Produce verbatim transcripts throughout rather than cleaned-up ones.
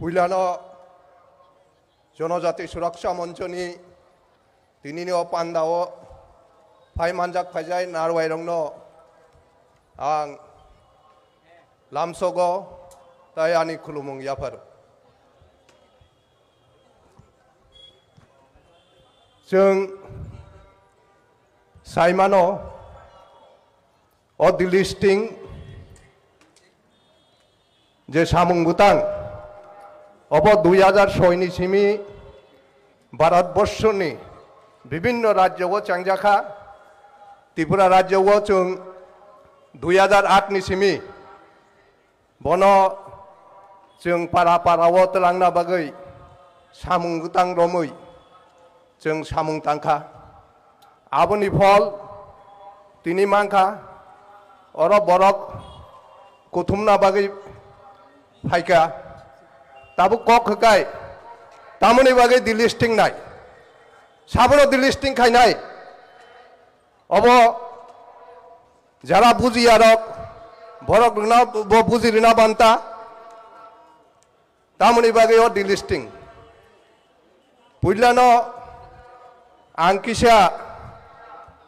Puilano Jonojati Suraksha Monchoni tinini o pandao phai manjak phaijai narwairokno ang lamsogo tai ani khulumung yapharo. Chwng saimano, o delisting je samung bwtang, obo dui hajar soi ni simi Bharat borshoni bibinno rajyo o chengjakha. Tripura rajyo o chwng dui hajar aat ni simi bono chwng para para o twlangna bagwi samung bwtang romwi chwng samung tangkha. Aboni phol tini mankha, oro borok kuthumna bagwi phaikha. Tabuk kok hwkai, tamoni bagwi delisting nai, sabono delisting khainai. Obo jara bujiyarok, borok rwna bo buji rwna banta. Tamoni bagwi o delisting. Puilano ang kisa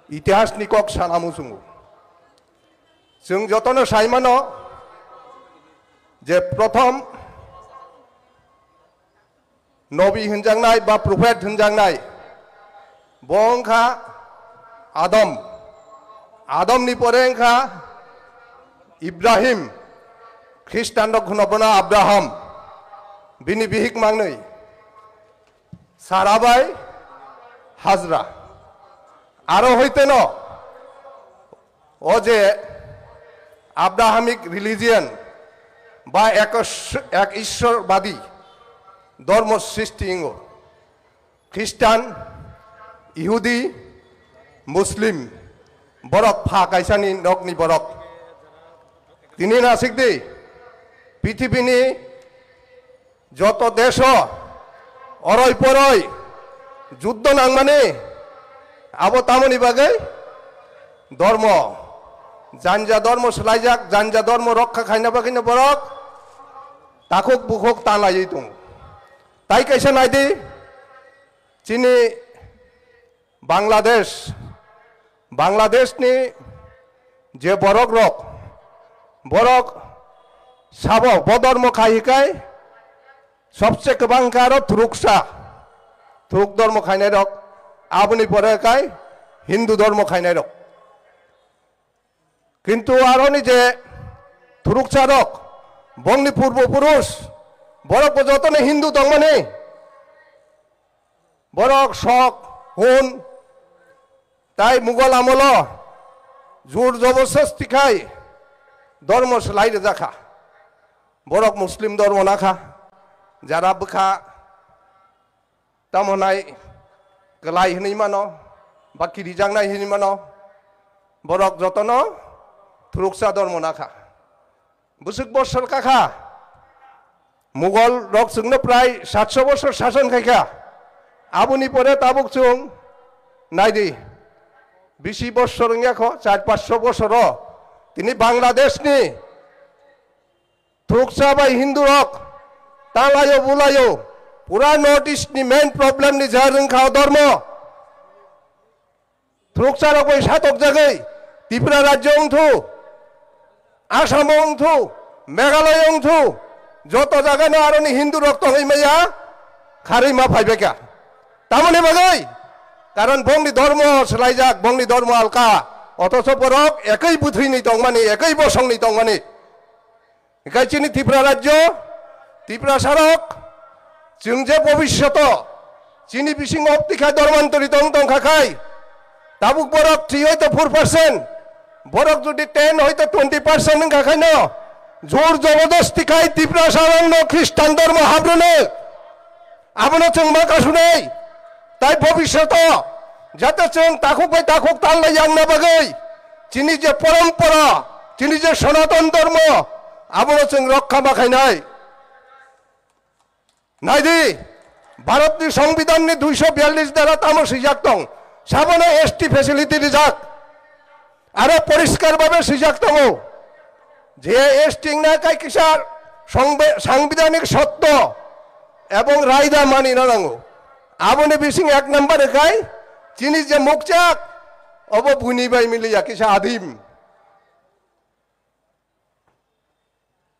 itihasni kok sana muchungo. Chwng jotono saimano je prothom nobi hwnjaknai ba prophet hwnjaknai, bo wngkha Adam. Adamni pore wngkha Ibrahim, Khristanrok hwno bono Abraham, bini bihik mangnwi Sara bai Hajra. Aro hoiteno o je Abrahamic religion ba ekos-, ek Ishwarbadi dhormo srishti wngo. Khristan, Ihudi, Muslim, borok pha kaisani nokni borok. Tini nasikdi, pithibini joto desho oroi poroi juddo nangmani, abo tamoni bagwi? Dormo, janja dormo swlaijak, janja dormo rokha khaina bagwino borok takhuk bukhuk ta laiwi tongo. Tai kaisa naidi, chini Bangladesh, Bangladeshni je borok rok, borok sabo bo dormo khai hikai, sobse kwbang khe aro thuruksa, thuruk dormo khainai rok, aboni pore kai Hindu dormo khainai rok. Kintu aroni je thuruksa rok, bongni purbo purush, borok bo jotono Hindu tongmani, borok sok, hun, tai Mughal amolo jur joborsasti khai dormo swlai rwjakha. Borok Muslim dormo nakha, jara bwkha tamo nai kwlai hwnwi mano, ba kirijaknai hwnwi mano, borok jotono thuruksa dormo nakha. Bwswk bosor kakha, Mughal rok chwngno prai satso bosor sason khaikha. Aboni pore tabuk chwng naidi, bisi bosor wngya kho, char pansho bosoro tini Bangladeshni thuruksa bai Hindu rok talayo bulayo pura North East ni main problem ni jar wngkha o dormo. Thuruksa rok bai satok jagwi Tripura rajyo wngthu, Assam wngthu, Meghalaya wngthu, joto jagano aroni Hindu rok tongwi maya kharwi ma phaibaikha. Tamoni bagwi? Karon bongni dormo swlaijak, bongni dormo alka, othocho borok ekoi bwthwini tongmani, ekoi bosongni tongmani. Hikai chini Tripura rajyo, Tripura sarok, chwng je bobisyoto chini bisingo tikha dormantari tong tongkha khai, tabuk borok three hoito four percent, borok jodi ten hoito twenty percent wngkha khaino, jor jobodosti khai Tripura sarokno Khristan dormo habrwno. Abono chwng ma kasunai, tai bobisyoto jate chwng takhuk bai takhuk tanlai yangna bagwi chini je porompora, chini je Sanatan dormo, abono chwng rokha ma khainai. Naidi, Bharatni Songbidanni duiso biyallis dara tamo swijak tong, sabono S T facility rijak. Aro poriskar babe swijak tongo je S T wngna kai kisa songbe-, sangbidanik sotto, ebong raida mani no nango. Aboni bising ek number khai chini je mukchak, obo buni bai miliya kisa adim.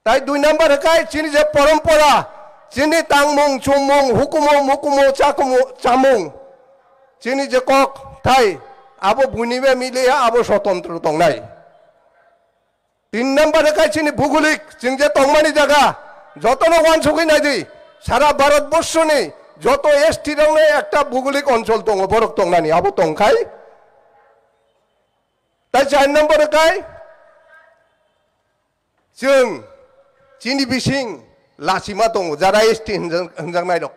Tai dui number khai chini je porompora, chini tangmung, chumung, hukumu, mukumu, chakumu, chamung, chini je kok thai, abo buni bai miliya, abo sotondro tongnai. Tin number khai chini bugulik, chini je tongmani jaga, jotono wansugwi naidi, sara Bharat borshoni joto S T rokno ekta bugulik onchol tongo, borok tongnani, abo tongkhai. Tai char number khai chwng chini bising lachima tongo, jara S T hinjak-, hinjaknai rok.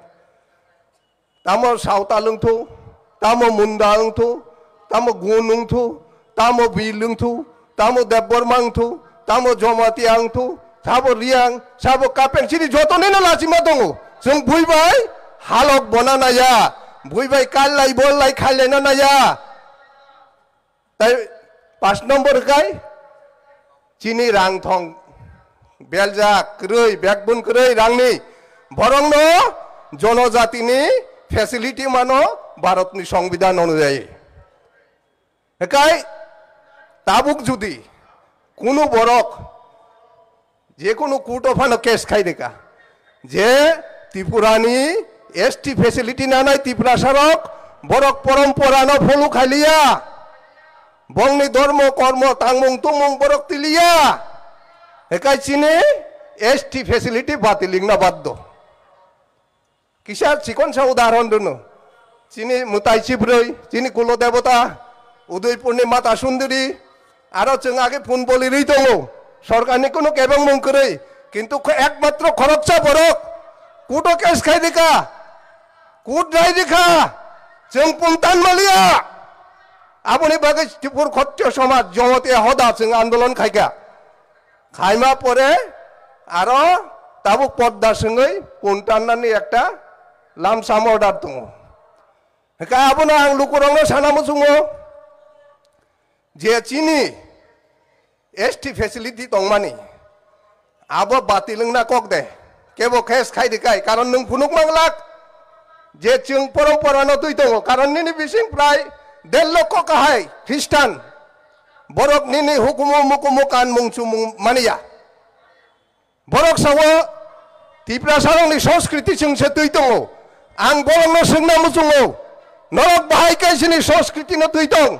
Tamo Sautal wngthu, tamo Munda wngthu, tamo Gun wngthu, tamo Bil wngthu, tamo Debbarma wngthu, tamo Jamatia wngthu, sabo Riang, sabo Kapeng, chini jotonino lachima tongo. Chwng bui bai halok bona naya, bui bai kallai bollai khailena naya. Tai pas nombor khai chini rang thong beljak kwrwi, backbone kwrwi rangni, borokno jonojatini facility mano Bharatni Songbidan onujayi. Hekai tabuk judi kunu borok je kunu court o phano case khai rika je Tripurani S T facility nanai Tiprasa rok borok porompora no follow khailiya, bongni dormo kormo tangmung tumung borok tiliya, hekai chini S T facility batil wngna baddo. Kisa chikonsa udahoron rwno. Chini mwtai chibrwi, chini kulo debota, Udaipurni Mata Sundari, aro chwng age phone boli rwi tongo. Sorkarni kunu kebengmung kwrwi, kintu kho-, ekmatro khoroksa borok court-o case khai rikha, court rai rikha, chwng pungtan maliya. Aboni bagwi Tripur Khatriya Somaj Jamatia Hoda chwng andolon khaikha. Khaima pore aro tabuk podda swngwi puntanani ekta lamsam order tongo. Hwnkhe abono ang lukurokno sana muchungo je chini S T facility tongmani abo batil wngna kok de, kebo case khai de kai, karon nwng phunuk manglak je chwng porompora no twi tongo, karon nini bising prai der lokho kahai Khristan. Borok nini hukumu mukumu kanmung chumung maniya. Borok sao Tiprasarokni sanskriti chwng se twi tongo. Ang borokno swngna muchungo, norok bahai khe chini sanskriti no twi tong?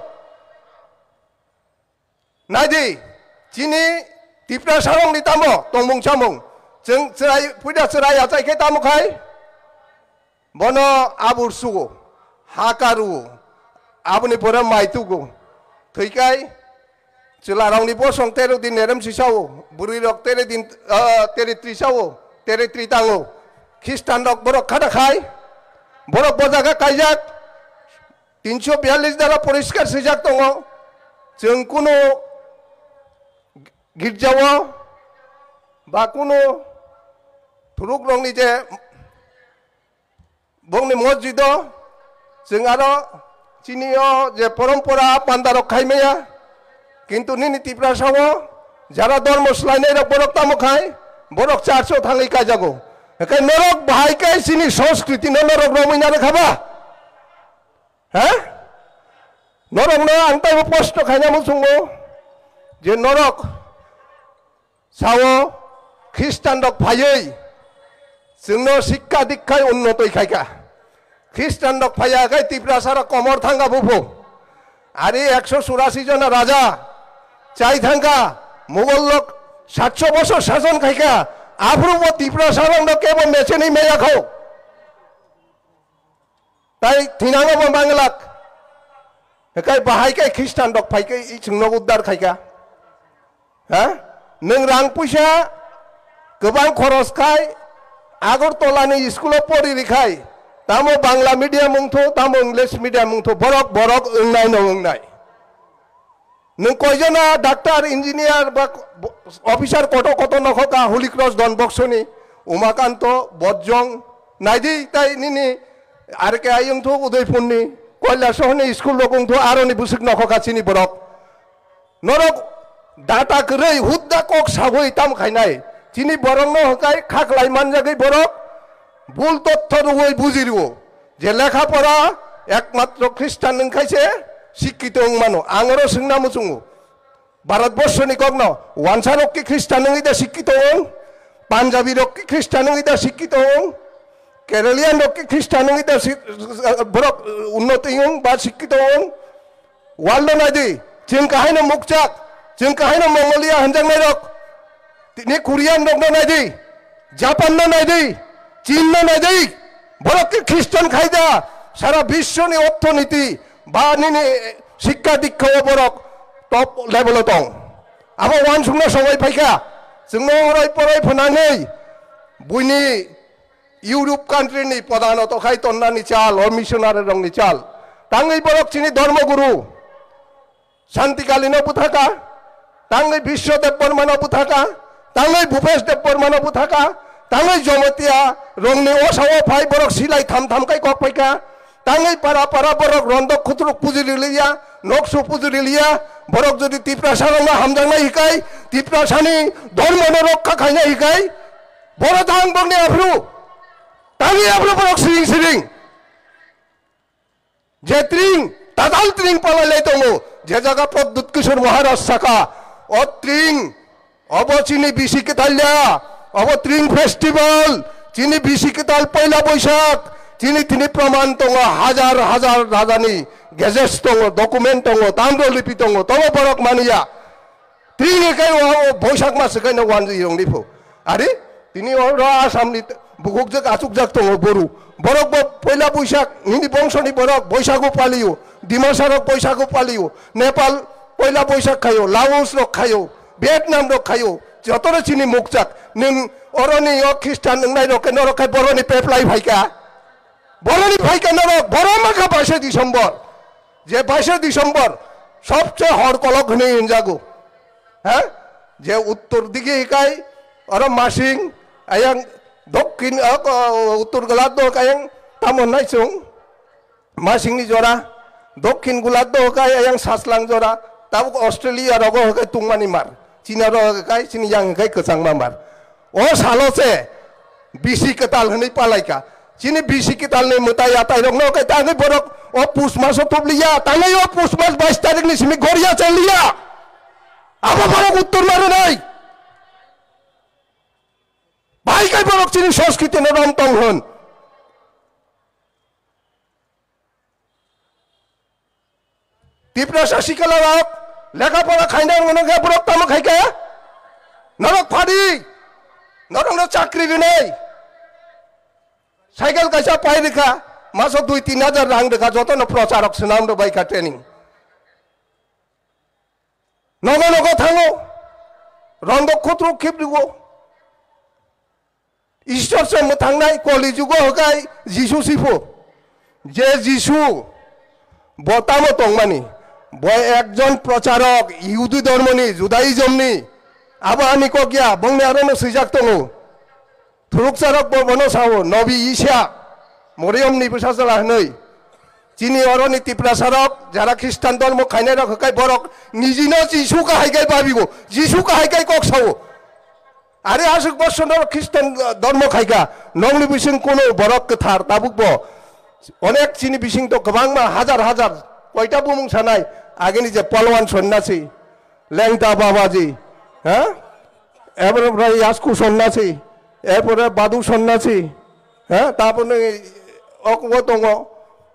Naidi, chini Tiprasarokni tamo tongmung chamung? Chwng chwrai, puida chwrai achai khe tamo khai? Bono abur sugo, ha karuo, aboni pore mai tugo. Thwikai chwlarokni bosong tero din nerem sisao, bwrwirok tere din, ah, tere trisao, tere tri tango. Khristanrok borok khada khai, borok bo jaga kaijak, tinso biyallis dara poriskar swijak tongo. Chwng kunu girjao ba kunu thurukrokni je bongni mosjido chwng aro chini o je porompora pandarok khaimaya, kintu nini Tiprasao jara dormo swlainairok borok tamo khai, borok church o thangwi kaijago. Hwnkhe norok bahai khe chini sanskriti no norok romwi narwkha ba? Ha? Norokno ang taibo proshno khaina muchungo je norok sao Khristanrok phaiwi chwngno sikka dikkhai unnotoi khaikha. Khristanrok phaiya khai Tiprasarok komor thangkha buphu. Ari ekso churasi jona raja chai thangkha, Mugollok satso bosor sason khaikha, aphuru bo Tiprasarokno kebo mechenwi maya kho. Tai thinango bo manglak. Hekai bahai kai Khristan rok phai kai chwngno uddar khaika. Ha? Nwng rang puisa kwbang khoros khai Agartala ni school o pori rikhai. Tamo Bangla medium wngthu, tamo English medium wngthu, borok, borok wngnai no wngnai. Nwng koijona doctor, engineer ba officer koto koto nokho ka Holy Cross Don Box ni, Umakanto, Bojong, naidi tai nini R K I wngthu Udaipur ni, Koilashahar ni school rok wngthu aroni bwswk nokho ka chini borok. Norok data kwrwi hudda kok sagwi tam khainai. Chini borok no hwkai khaklai manjagwi borok. Bul totho rwui buji rwo je lekha pora ekmatro Khristan wng khai se sikkito wng mano. Ang oro swngna muchungo, Bharat borso ni kokno wansa rok ki Khristan wngwi da sikkito wng, Punjabi rok ki Khristan wngwi da sikkito wng, Keralian rok ki Khristan wngwi da si-, borok unnoti wng ba sikkito wng. World no nai di, chwng kahai no mukchak, chwng kahai no Mongolia hwnjaknai rok, tini Korean rok no nai di, Japan no nai di, Chin no nai di, borok ke Christian khai da, sara biswoni orthonoiti ba nini sikka dikka o borok top level o tong. Abo wansukna somoi phaikha, chwngno orai porai phanangwi buini Europe country ni podano tokhai tonnani chal, o missionary rokni chal. Tangwi borok chini dharma guru Santi Kalino buthaka, tangwi Biswa Debbarmano buthaka, tangwi Bhupesh Debbarmano buthaka, tangwi Jomotia rokni osa o phai borok silai tham tham kai kok paika. Tangwi para para borok rondok khutruk puji riliya, noksu puji riliya, borok jodi Tiprasa rokno hamjaknai hikai, Tiprasani dharmano rokha khainai hikai, Boro tang bokni aphru. Tangwi aphru borok siring siring. Je tring, tadal tring palai lai tongo. Je jaga Pradyut Kishore Maharaj saka, o tring, obo chini bisi kwtal ya, obo tring festival, chini bisi kwtal poila Boisak, chini tini proman tongo, hajar hajar rajani gazette tongo, document tongo, tamro lipi tongo, tobo borok maniya. Tini kai o, o Boisak mas kai no wanjwi rong ni pho. Ari, tini o ro Assam ni bukuk jak achuk jak tongo boru. Borok bo poila Boisak, nini bongso ni borok Boisago palio, Dimasa rok Boisago palio, Nepal poila Boisak khaio, Laos rok khaio, Vietnam rok khaio, joto ro chini mukchak. Ning oroni o Christian wngnai rok ke norok khai boroni peplai phaika. Boroni phaika norok, boro makha baisa December. Je baisa December, sobse hor kolok hwnwi hwnjago. Ha? Je uttor dige hikai, oro Masing, ayang dokkin, ah, ko-, uttor Gladok ayang tamo hwnai chwng, Masingni jora, dokkin Gladok hikai ayang Saslang jora, tabuk Australia rogo hikai tungmani mar, China rogo hikai, chini yang hikai kwchangma mar. O salo se bisi kwtal hwnwi palaika. Chini bisi kwtal ni mwtai atai rok no kai tangwi borok o pus maso tupliya, tangwi o pus mas bais tarik ni simi goria chaliya. Abo borok uttor ma rwnai. Bai kai borok chini sanskriti no rom tong hwn. Tiprasa sikala rok lekha pora khaina ngono khe borok tamo khai kaya? Norok phadi, norok no chakri rinai. Cycle kaisa pai rikha, maso dui tin hajar rang rikha, joto no procharok swnam rw bai kha training. Nogo nogo thango, rondok khutruk khip rwo. Isor se mwthangnai koli jugo hwkai Jisu sipho. Je Jisu bo tamo tongmani, bo ekjon procharok Yihudi dhormoni, Judaism ni. Abo ani kok ya, bongni aro no swijak tongo. Thurukcharok bo bono sao, Nobi Isa, Moriyom ni bwsajla hwnwi. Chini oroni Tiprasarok, jara Khristan dormo khainairok hwkai borok nijino Jisu kahai kai babigo, Jisu kahai kai kok sao. Are aswk bosor norok Khristan dormo khaika, nokni bising kuno borok kwthar tabukbo. Onek chini bising to kwbangma hajar hajar, koita bumung sanai, agini je Palwan Sonnasi, Lengta Babaji, ha? Erpore Yasku Sonnasi, erpore Badu Sonnasi, ha? Tapone okbo tongo,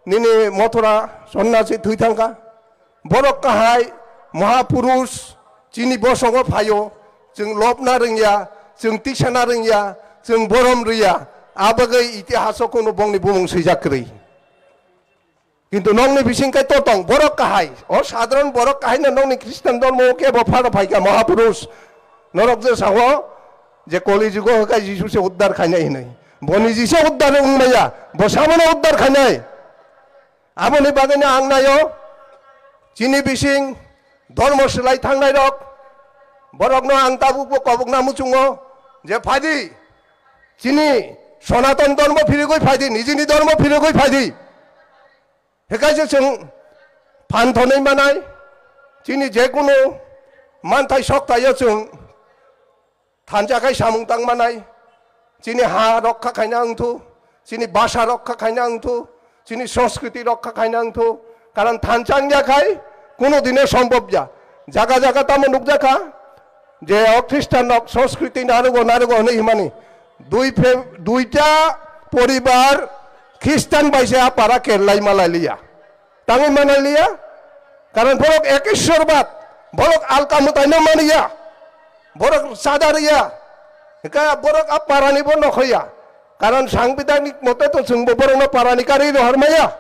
nini Mothura Sonnasi thwi thangkha. Borok kahai, Mahapurush, chini bosongo phaio, chwng lobna rwngya, chwng tisana rwngya, chwng borom rwya, abagwi itihaso kuno bongni bumung swijak kwrwi. Kintu nokni bising kai to tong, borok kahai. O sadharon borok kahai no nokni Khristan dormo o kebo phano phaikha, Mahapurush. Norok je sao je Koli jugo hwkai Jisu se uddar khainai hinwi. Bo niji se uddar wngmaya, bo sabono uddar khainai. Aboni bagwino ang naio, chini bising dormo swlai thangnai rok, borokno ang tabukbo kobokna muchungo je phaidi, chini Sonaton dormo phirigwi phaidi, nijini dormo phirigwi phaidi. Hikaise chwng phan thonwi manai, chini jekunu manthai soktaio chwng thansa khai samung tang manai, chini ha rokha khaina wngthu, Chini bhasha rokha khaina wngthu, chini sanskriti rokha khaina wngthu. Karon thansa wngya khai kuno dine sombhob ya. Jaga jaga tamo nukjakha je o Khristan rok sanskriti narugo narugo hwnwi himani. Dui phe-, duita poribar Khristan bai se a para kerlai malai liya. Tangwi manai liya. Karon borok ekeshwarbad, borok alka mwtaino maniya, borok chadariya, hingkhe borok a parani bo nokhoya. Karon sangbidanik mote to chwngbo borokno parani karwi rohormaya.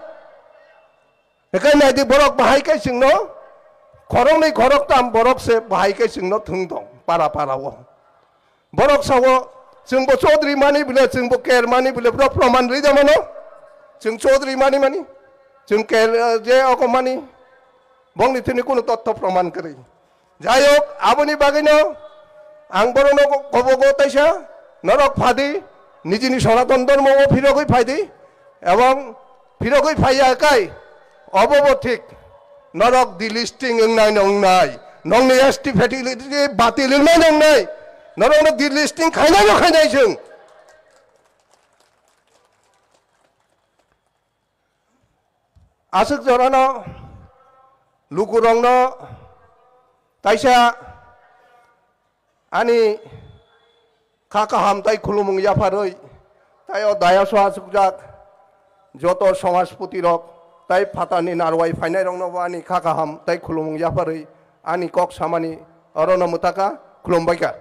Hingkhe naidi borok bahai khe chwngno khoroknwi khoroktam borok se bahai khe chwngno thwng tong para para o. Borok sao, chwngbo Chaudhary mani bile, chwngbo Ker mani bile, borok proman rwi da mano. Chwng Chaudhary mani mani, chwng Ker, eh, je oko mani, bongni thini kunu totto proman kwrwi. Jai hok, aboni bagwino ang borokno kobogo taisa, norok phadi, nijini Sanatan Dhormo o phirogwi phaidi, ebong phirogwi phaiya kai, obo bo thik. Norok delisting wngnai nongnai, nongni S T batil wngnai nongnai, norokno delisting khainai no khainai chwng. Aswk jorano lukurokno taisa ani kha kaham tai khulumung yapharwi, tai o dayaso achukjak joto samajpoti rok tai phatarni narwai phainai rokno bo ani kha kaham tai khulumung yapharwi ani kok samani orono mwtaka, khulumbaikha.